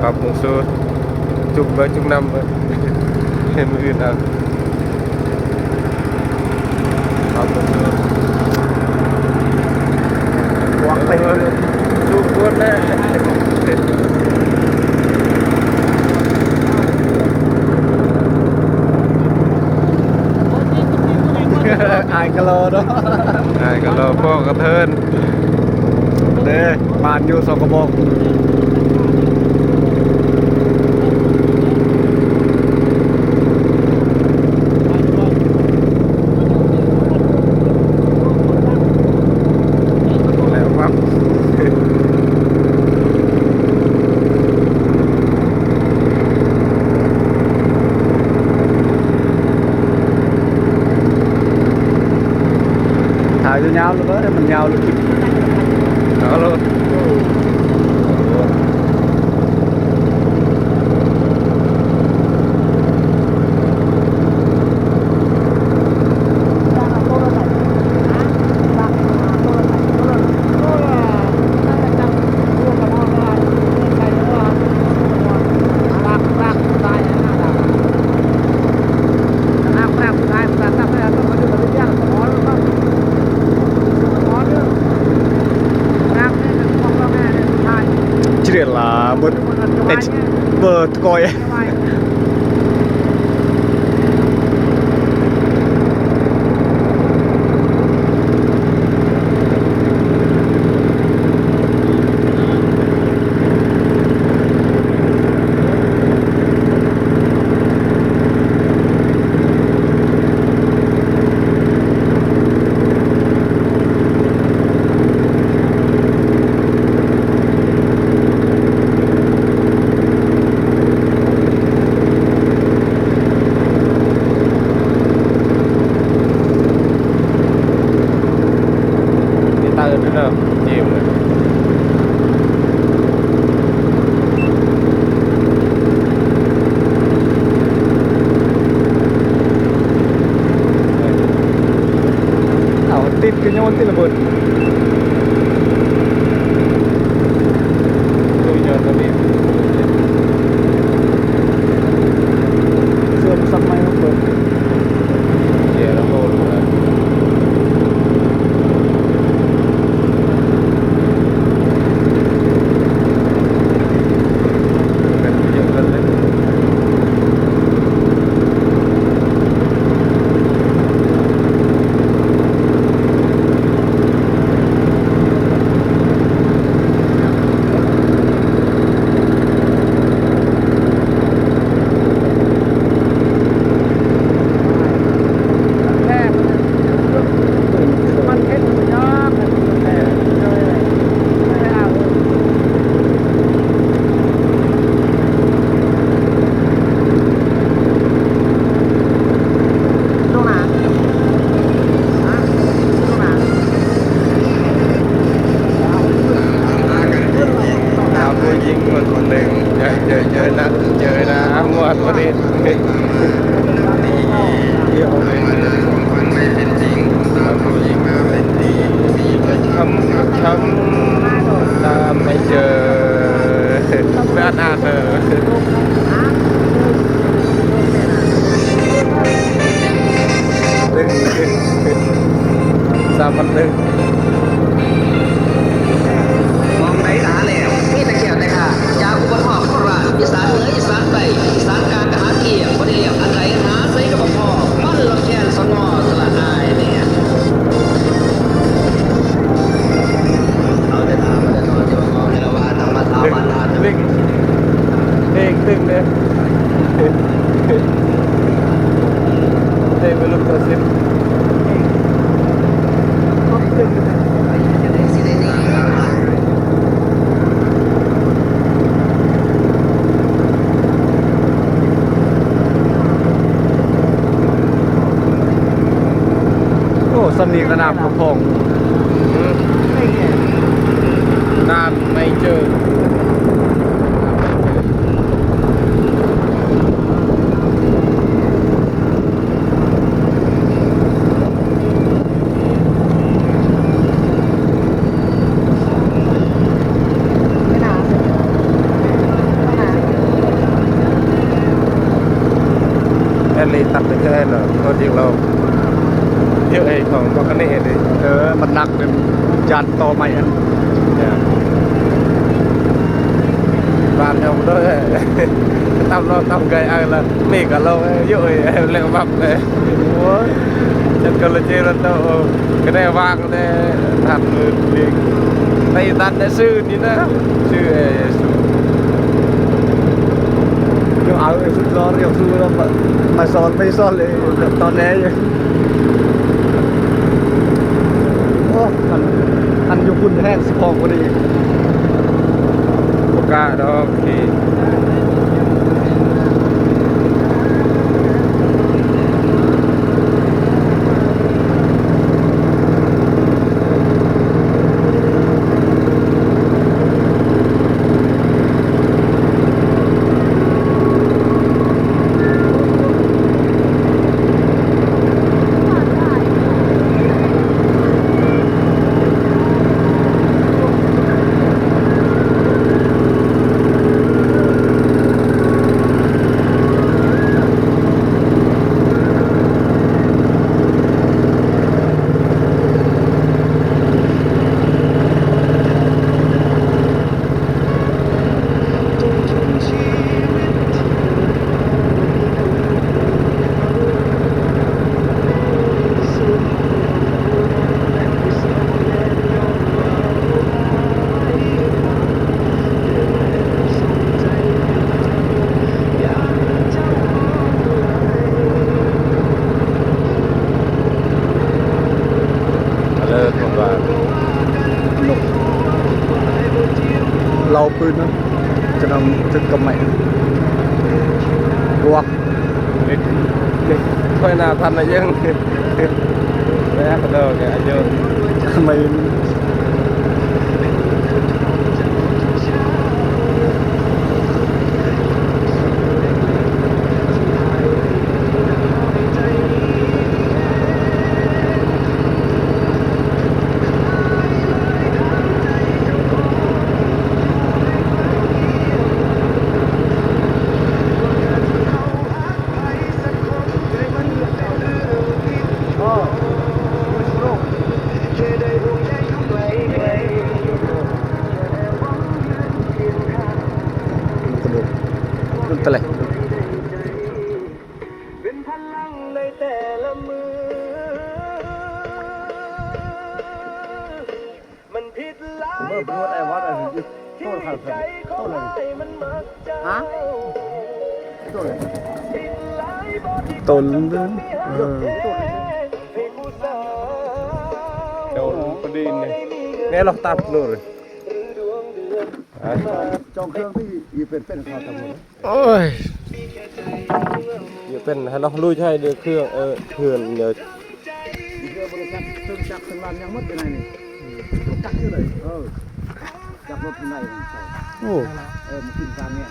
ປັບປຸງສູດ ຈຸກເບີ ຈຸກນ້ຳເບີ ເຫັນມື້ອື່ນເອົາ. ປັບປຸງສູດ ຫວັງໄປ ເອີ ສຸກໂພດແຫຼະ. ອ້າຍກະລໍເນາະ ອ້າຍກະລໍ ພໍ່ກະເທີນເດ້ ບານຢູ່ສອງກະບອກ. ແລ້ວປັບ ຖ່າຍຍາວໆ ເລີຍເດີ ມັນຍາວເລີຍ ເອົາໂລດ. ຈະເດລາເບິດ ເຕັດເບີດ ກອຍ. ເອົາ ຕິດກະໂຍນຕິລະເບີດ. ໂອ້ຍ ຍອດຕະເວັນ ເຊື່ອມສັບໃໝ່ມາເປີດ ເສຍລະໂພດ. ຜູ້ຍິງຄົນໜຶ່ງ ເຈີ ເຈີໜ້າ ເຈີໜ້າງວດພໍດີ. ທຳ ທຳ ຕາມໄປເຈີ ເພື່ອນອາເທີ ຕຶງ ຕຶງ ຕຶງ ສາມພັນຕຶງ. ໝ່ອງໃດກະຫາແລ້ວ ມີແຕ່ແກ້ວແຕ່ກາ ຈາກອຸປະຖອກໂຄລາດ ອີສານເໜືອ ອີສານໃຕ້ ອີສານກາງກະຫາກ້ຽງ ບໍ່ໄດ້ລຽບອັນໃດ ຫາໃສກະບໍ່ພໍ ມັນລຳຄານສະຫງໍ້ ສະລະອາຍແດ່. ເອົາແຕ່ຖາມ ເອົາແຕ່ຖາມ ຈະມາເວົ້າແຕ່ລະວ່າ ທຳມະດາ ບ້ານນາ ເອີງ ເອີງຕຶງເດ້. ເດ້ ໄປລົງເກົ້າສິບ ໂອ້ ສ່ຳນີ້ກະນ້ຳກະພອງ. ນ້ຳໄມເຈີ. ໄປນະ ໄປນະ ຕັດໄປເທື່ອໃດເນາະ ໂຕຈິງລາວເຍອະໄອ້ຂອງບັກກະເນນີ້. ເອີ ມັນໜັກເປັນຈານຕໍ່ໄມ້ອັນ ບ້ານເຮົາເດີ ຕຳເນາະ ຕຳໄກ່ເອົາລະ ເມກະລາວເຍອະເລີຍ ແລ້ວບັບເລີຍ. ໂອ້ຍ ຈັດກະລະເຈລະໂຕ ກະໄດ້ວາງແຕ່ທັນມືເລກ ໄປຕັດແຕ່ຊື່ນີ້ນະ ຊື່ ເອີ ຊື່ Yo, a ver, su flor, yo, su, ma sol, ma sol, eh, ຕອນແລກ ໂອ້ ອັນ ອັນຢູ່ພຸ້ນແຮງຊິຂອງບໍ່ດີ ບໍ່ກ້າດອກຂີ່. ເລີກວ່າ ນົກເຫຼົ່າປືນນະ ຈະນຳຈະກຳໄໝ ບວກ ເດັກ ເດັກ ຖອຍໜ້າທັນນະຍັງ ແລ້ວກະດອກອາຍຸ ກຳໄໝ. ໂຕນເດີ ເອີ ໂຕນພໍດີນີ້ ແນ່ລອກຕັບໂລດ. ຈອງເຄື່ອງທີ່ອີເປັນເປັນເຂົາຕຳຫຼວດ. ໂອ້ຍ ເປັນໃຫ້ເນາະ ລຸຍໃຫ້ເດີເຄື່ອງ ເອີ ເຮືອນເດີ ເຮືອນບໍລິສັດເຄື່ອງຈັກເຄື່ອງລານຍັງໝົດໄປໃນນີ້ ຈັກຢູ່ເລີຍ ເອີ ຈັກລົດໄປໃນ ໂອ້ ເອີ ມັນຂຶ້ນກາງແມ່ນ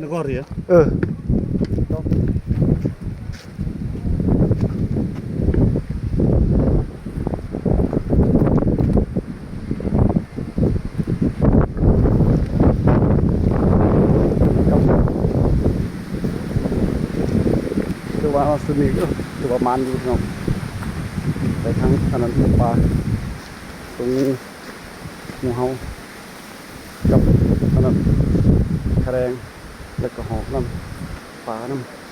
ນະຄອນເຮຍ ເອີ ຖືວ່າເຮົາສຸດນີ້ ເອີ ຖືວ່າໝານຢູ່ເນາະ ໄປທາງອັນນັ້ນ ປ່າ ຕົງງູ ງູເຫົ່າ ກັບອັນນັ້ນ ຂະແດງ ແລ້ວກະຫອກນຳ ປານຳ.